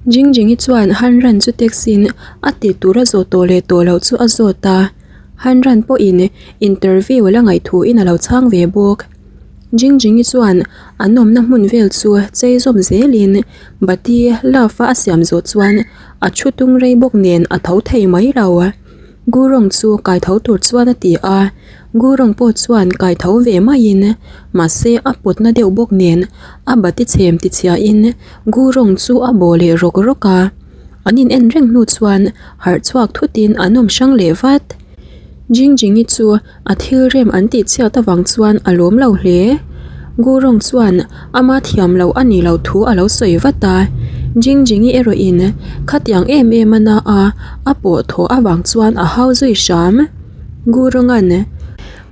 Jingjingi chuan Han Ran chu text in a tih tur a zawh tawh leh tawh loh chu a zawt a, Han Ran pawhin interview a la ngaih thuin a lo chhang ve bawk. Jingjingi chuan an awmna hmun vel chu chei zawm zelin bati love a a siam zawh chuan a thu tung rei bawk nen a tho thei mai lo. Gurung chu kai tho tur chuan a ti a, Gurung pawh chuan kai tho ve maiin mahse a pawtna deuh bawk nen a bati chhem ti chhiahin Gurung chu a bawh leh rawk rawk a, an in en reng hnu chuan harh chhuak thutin an awm hrang leh vat. Jingjingi chu A thil rem an tih chhiat avang chuan a lawm lo hle. Gurung chuan ama thiam loh a nih loh thu a lo sawi vat a. Jingjingi erawhin khatiang em em a na a, a pawh thawh avang chuan a hau zui hram. Gurunga'n,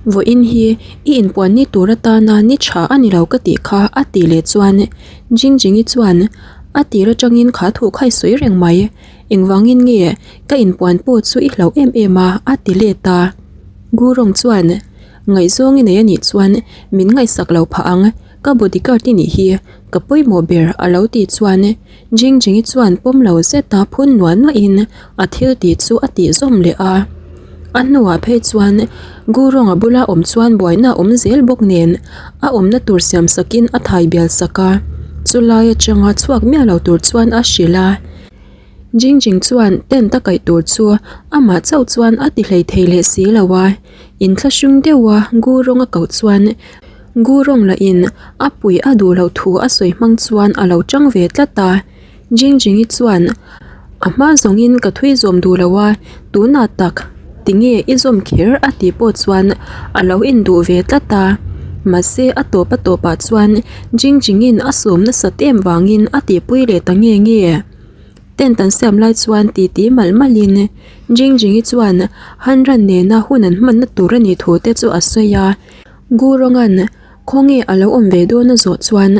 Vawiin hi i inpuan ni tur atana ni tha a ni lo ka tih kha a tih leh chuan Jingjingi chuan a tir atangin kha thu kha i sawi reng mai. Engvangin nge ka inpuan pawh chu i hlauh em em a? a ti let a. Gurung chuan, Ngaihzawng i nei a nih chuan min ngaihsak lo phah ang, ka bodyguard i nih hi, ka pawimawh ber a lo tih chuan Jingjingi chuan pawm lo zeta phun nuah nuahin a thil tih chu a tih zawm leh a. A hnuah phei chuan Gurunga bula awm chuan buaina a awm zel bawk nen a awmna tur siam sakin a thai bial sak a, chulai atanga chhuak miah lo tur chuan a hrilh a. Jingjing chuan tent a kaih tur chu amah chauh chuan a ti hlei thei leh si lo a, inthlahrung deuha Gurung a koh chuan Gurung lahin a pui a duh loh thu a sawi hmang chuan a lo tang ve tlat a. Jingjingi chuan a hma zawngin ka thui zawm duh lo a, tunah tak tinge i zawm kher a tih pawh chuan a lo induh ve tlat a. Mahse a tawp a tawpah chuan Jingjingin a sawm nasat em vangin a tihpui leh ta nge nge. Tent an siam lai chuan titi malh malhin Jingjingi chuan Han Ran nena hun an hmanna tur a nih thu te chu a sawi a. Gurongan khawnge a lo awm ve dawn a zawh chuan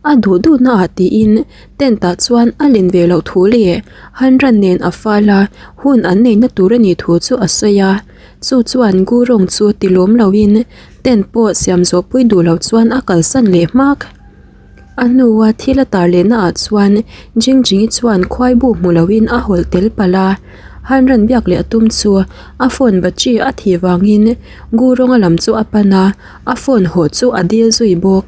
a duh duhna ah tiin tent ah chuan a len ve loh thu leh Han Ran nen a fal a hun an neihna tur a nih thu chu a sawi a. Chu chuan Gurong chu ti lawm loin tent pawh siam zawh pui duh loh chuan a kalsan leh hmak. A hnua thil a tar lehna ah chuan Jingjingi chuan khuai bu hmu loin a hawlh tel palh a, Han rawn biak leh a tum chu a phone battery a thih vangin Gurawnga lam chu a pan a, a phone hawh chu a dil zui bawk.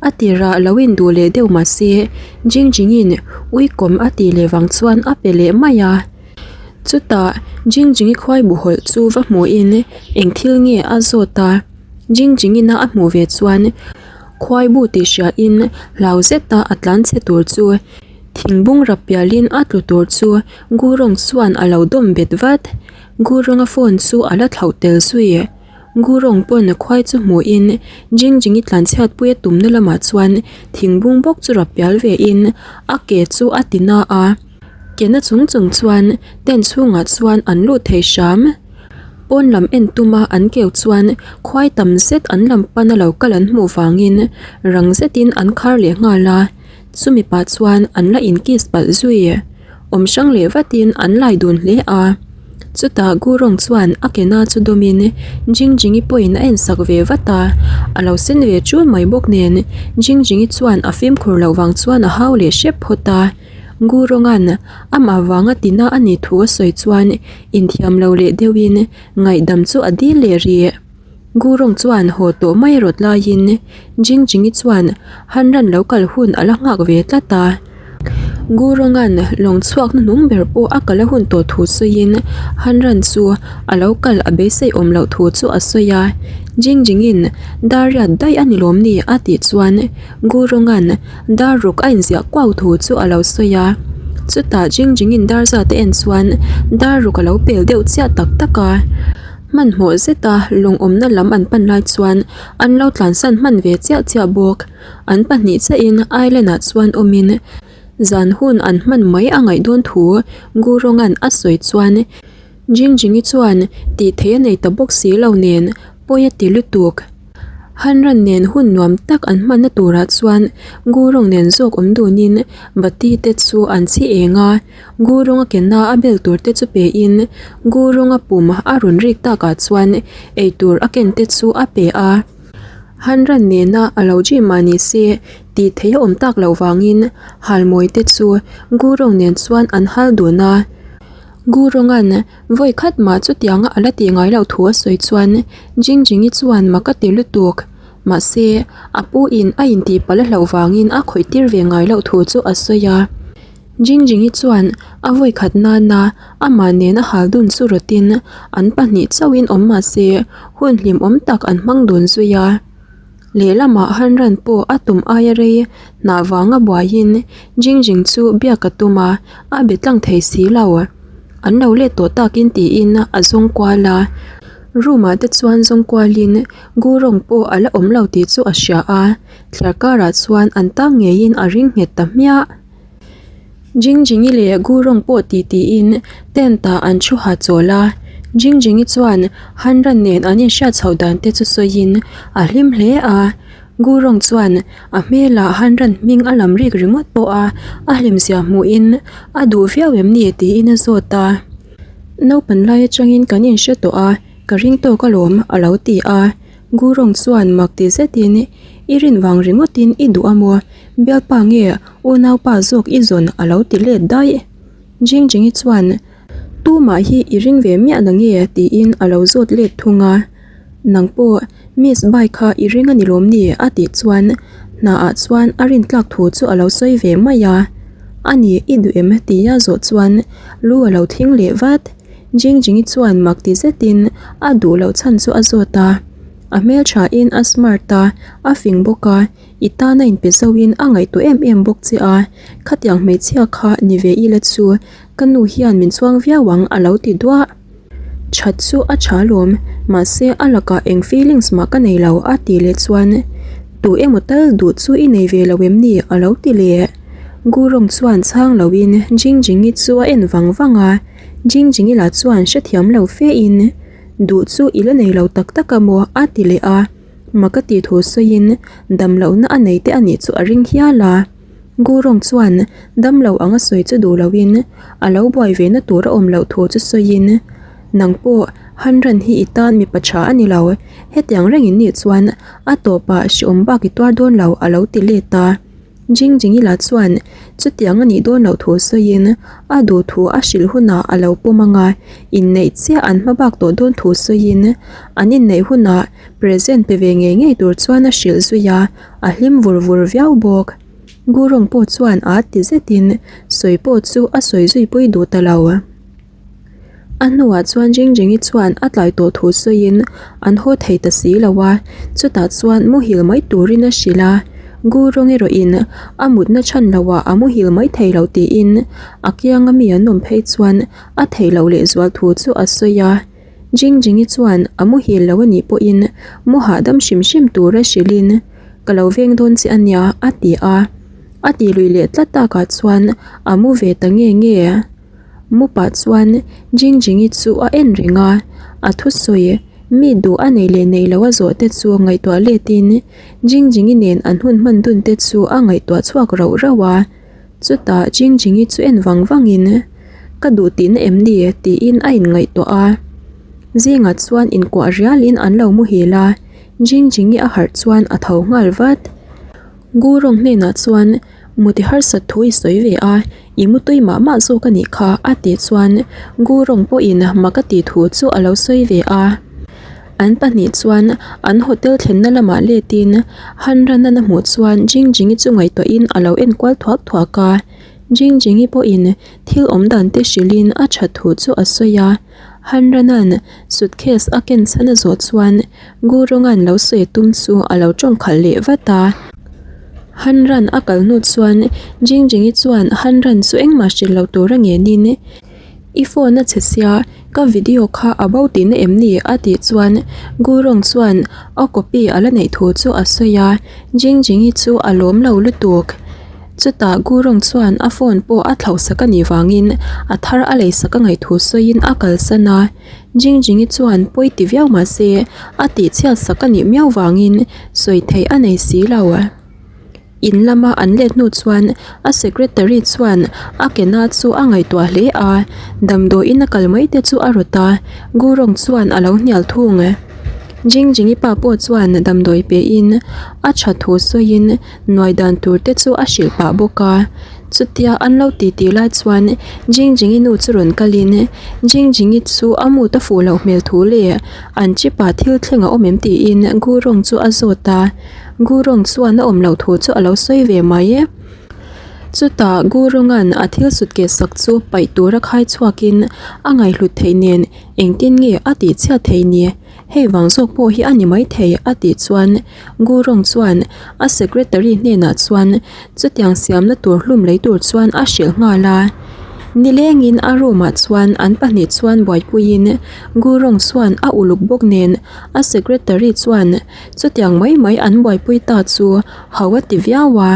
A tirah lo induh leh deuh mah se Jingjingi'n uikawm a tih leh vang chuan a pe leh mai a. Chutah Jingjingi khuai bu hawlh chu va hmuhin eng thil nge a zawt a, Jingjingina a hmuh ve chuan Khuai bu tih hria in hlau zet a a tlan chhe tur chu thingbung rap pial in a tlu tur chu Gurung chuan a lo dawm bet vat. Gurunga phone chu a la thlauh tel zui. Gurung pawn khuai chu hmuh in Jingjingi tlan chhiat pui a tumna lamah chuan thingbung bawk chu rap pial ve in a ke chu a ti na a. Ke na chung chung chuan tent chhungah chuan an lut thei hram. Pawn lam en tuma an keu chuan khuai tam zet an lam pana lo kal an hmuh vangin rang zetin an khar leh nghal a, chumi pah chuan an la in kiss palh zui. Awm hrang leh vatin an lai dun hle a, chutah Gurung chuan a ke na chu dawmin Jingjingi pawhin a en sak ve vat a, a lo sen ve chul mai bawk nen Jingjingi chuan a fimkhur loh vang chuan a hau leh hrep phawt a. Gurongan amah vanga tina a nih thu a sawi chuan inthiam lo leh deuhin ngaihdam chu a dil leh rih. Gurong chuan haw tawh mai rawt laiin Jingjingi chuan Han ran lo kal hun a la nghak ve tlat a. Gurongan lawng chhuak hnuhnung ber pawh a kal a hun tawh thu sawiin Han ran chu a lo kal a beisei awm loh thu chu a sawi a. Jingjingin dar riat daih a ni lawm ni a tih chuan Gurongan Dar ruk a inziah kuau thu chu a lo sawi a, chutah Jingjingin dar zat a en chuan dar ruk a lo pel deuh chiah tak tak a, hmanhmawh zeta lawng awmna lam an pan lai chuan an lo tlansan hman ve chiah chiah bawk. An pahnih chiahin island ah chuan awmin zan hun an hman mai a ngaih dawn thu Gurongan a sawi chuan Jingjingi chuan tih theih a nei ta bawk si lo nen pawi a ti lutuk. Hanran nen hun nuam tak an hmanna turah chuan Gurung nen zawk awm dunin bati te chu an chhi eng a, Gurunga kena a bel tur te chu pein Gurunga pum a rawn rik takah chuan eitur a ken te chu a pe a. Hanran nena a lo gym mah ni se tih theih a awm tak loh vangin halmawi te chu Gurung nen chuan an hal dun a. Gurunga'n vawi khat mah chutianga a la tih ngai loh thu a sawi chuan Jingjingi chuan mak a ti lutuk. Mahse, a pu in a intihpalh a hlauh vangin a khawih tir ve ngai loh thu chu a sawi a. Jingjingi chuan a vawi khat nana amah nen a hal dun chu rawtin an pahnih chauhin awm mah se hun hlimawm tak an hmang dun zui a. Lehlamah Hanran pawh a tum aia rei hnah vanga buaiin Jingjing chu biak a tum a, a be tlang thei si lo. An lo let tawh takin tiin a zawng kual a. Room ah te chuan zawng kualin Gurung pawh a la awm lo tih chu a hria a, thliar karah chuan an tang ngeiin a ring nghet ta hmiah. Jingjingi leh Gurung pawh ti tiin tent ah an thu ha chawl a, Jingjingi chuan Hanran nen an inhriat chhoh dan te chu sawiin a hlim hle a, Gurung chuan a hmelah Hanran hming a lam rik ringawt pawh a, a hlimzia hmuhin a duh viau em ni tiin a zawt a. Naupan lai atangin kan inhre tawh a, ka ring tawk alawm a lo ti a, Gurung chuan mak ti zetin i rin vang ringawtin i duh a maw? Bialpa nge unaupa zawk i zawn a lo ti let daih. Jingjingi chuan Tumah hi i ring ve miah na nge tiin a lo zawt let thung a. Nang pawh Miss Bai kha i ring a ni lawm ni a tih chuan hnaah chuan a rin tlak thu chu a lo sawi ve mai a. A ni i duh em tia zawh chuan lu a lo thing leh vat. Jingjingi chuan mak ti zetin a duh loh chhan chu a zawt a. A hmelthain a smart a, a fing bawk a. I tan a inpe zoin a ngaihtuah em em bawk che a, khatiang hmeichhia kha ni ve ila chu ka nu hian min chuang viau ang a lo ti duah. That chu a tha lawm, mahse a lakah eng feelings mah ka nei lo a tih leh chuan tu emaw tal duh chu i nei ve lo em ni a lo ti leh. Gurung chuan chhang loin Jingjingi chu a en vang vang a, Jingjingi lah chuan hrethiam lo fe in duh chu i la nei lo tak tak a maw a ti leh a. Mak a tih thu sawiin damlohna a nei te a nih chu a ring hial a. Gurung chuan damlo anga sawi chu duh loin a lo buai ve na tur a awm loh thu chu sawiin Nang pawh Hanran hi i tan mipa tha a ni lo, hetiang reng in nih chuan a tawpah hreawm bak i tuar dawn lo a lo ti let a. Jingjingi lah chuan chutiang a nih dawn loh thu sawiin a duh thu a hrilh hunah a lo pawm ang a, inneih chiah an hma bak tawh dawn thu sawiin an inneih hunah present pe ve ngei ngei tur chuan a hrilh zui a, a hlim vur vur viau bawk. Gurung pawh chuan a ti zetin sawi pawh chu a sawi zui pui duh ta lo. A hnuah chuan Jingjingi chuan a tlai tawh thu sawiin an haw thei ta si lo a, chutah chuan muhil mai turin a hrilh a, Gurung erawhin a mutna chhan loah a muhil mai thei lo tiin a kianga mi an awm phei chuan a theih loh lehzual thu chu a sawi a. Jingjingi chuan a muhil lo a nih pawhin mu hahdam hrim hrim tura hrilhin Ka lo veng dawn che a nia a ti a, a tih lui leh tlat takah chuan a mu ve ta nge nge. Mu pah chuan Jingjingi chu a en reng a, a thusawi mi duh a nei leh nei lo a zawh te chu ngaihtuah letin Jingjingi nen an hun hman dun te chu a ngaihtuah chhuak rauh rauh a. Chutah Jingjingi chu en vang vangin Ka duh tihna em ni? tiin a inngaihtuah a. Zingah chuan inkuah rialin an lo muhil a, Jingjingi a harh chuan a tho nghal vat. Gurung hnenah chuan Muti harsat thu i sawi ve a, i mutui mah mah zawk a nih kha a tih chuan Gurung pawhin mak a tih thu chu a lo sawi ve a. An pahnih chuan an hotel thlenna lamah letin Hanranan a hmuh chuan Jingjingi chu ngaihtuahin a lo en kual thuak thuak a. Jingjingi pawhin thil awm dan te hrilhin a that thu chu a sawi a. Hanranan suitcase a ken chhan a zawh chuan Gurunga'n lo sawi tum chu a lo tawng khalh leh vat a. Hanran a kal hnu chuan Jingjingi chuan Hanran chu engmah hrilh lo tur a ngenin I phone a chhe sia ka video kha a bo tihna em ni a tih chuan Gurung chuan a copy a la neih thu chu a sawi a, Jingjingi chu a lawm lo lutuk. Chutah Gurung chuan a phone pawh a thlauh sak a nih vangin a thar a lei sak a ngaih thu sawiin a kalsan a. Jingjingi chuan pawi ti viau mah se a tihchhiat sak a nih miau vangin sawi theih a nei si lo. In lama an let hnu chuan a secretary chuan a ke na chu a ngaihtuah hle a, damdawiin a kal mai te chu a rawt a, Gurung chuan a lo hnial thung. Jingjingi pa pawh chuan damdawi pein a tha thu sawiin nuai dan tur te chu a hrilh pah bawk a. Chutia an lo titi lai chuan Jingjingi nu chu rawn kalin Jingjingi chu a mut a fuh loh hmel thu leh an chip ah thil thleng a awm em tiin Gurung chu a zawt a. Gurung chuan a awm loh thu chu a lo sawi ve mai. Chutah Gurunga'n a thil sut keh sak chu paih tura khai chhuakin a ngaihhlut theih nen engtin nge a tih chhiat theih ni? Hei vang zawk pawh hi a ni maithei a tih chuan Gurung chuan a secretary hnenah chuan chutiang siamna tur hlum lei tur chuan a hrilh nghal a. Nilengin a room ah chuan an pahnih chuan buaipuiin Gurung chuan a uluk bawk nen a secretary chuan chutiang mai mai an buaipui ta chu ho a ti viau a.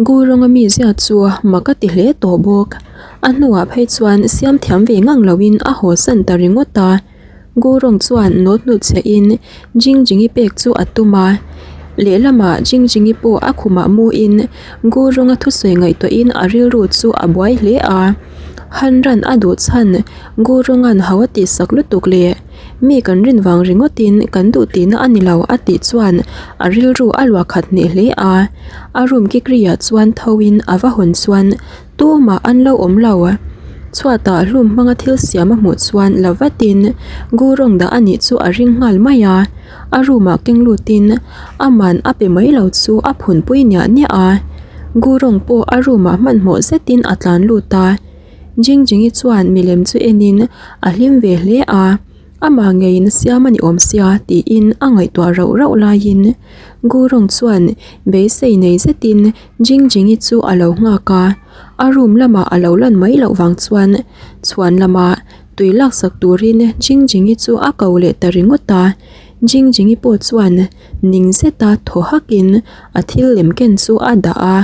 Gurunga mizia chu mak a ti hle tawh bawk. A hnuah phei chuan siam thiam ve ngang loin a haw san ta ringawt a. Gurung chuan nawt hnut che in Jingjingi pek chu a tum a. Lehlamah Jingjingi pawh a khumah mu in Gurunga thusawi ngaihtuahin a rilru chu a buai hle a. Han ran a duh chhan Gurunga'n ho a tihsak lutuk leh mi kan rin vang ringawtin kan duh tihna a ni lo a tih chuan a rilru a luah khat hneh hle a. A room kikriah chuan tho in a va hawn chuan Tumah an lo awm lo. Chhuatah hlum hmanga thil siam a hmuh chuan la vatin Gurung dah a nih chu a ring nghal mai a. A room ah keng lutin aman a pe mai lo chu a phunpui niah niah a. Gurung pawh a room ah hmanhmawh zetin a tlan lut a. Jingjingi chuan milem chu enin a hlim ve hle a. Amah ngeiin a siam a ni awm sia tiin a ngaihtuah rauh rauh laiin Gurung chuan beisei nei zetin Jingjingi chu a lo nghak a, a room lamah a lo lan mai loh vang chuan chhuan lamah tui laksak turin Jingjingi chu a ko leh ta ringawt a. Jingjingi pawh chuan ning zeta thaw hakin a thil lem ken chu a dah a.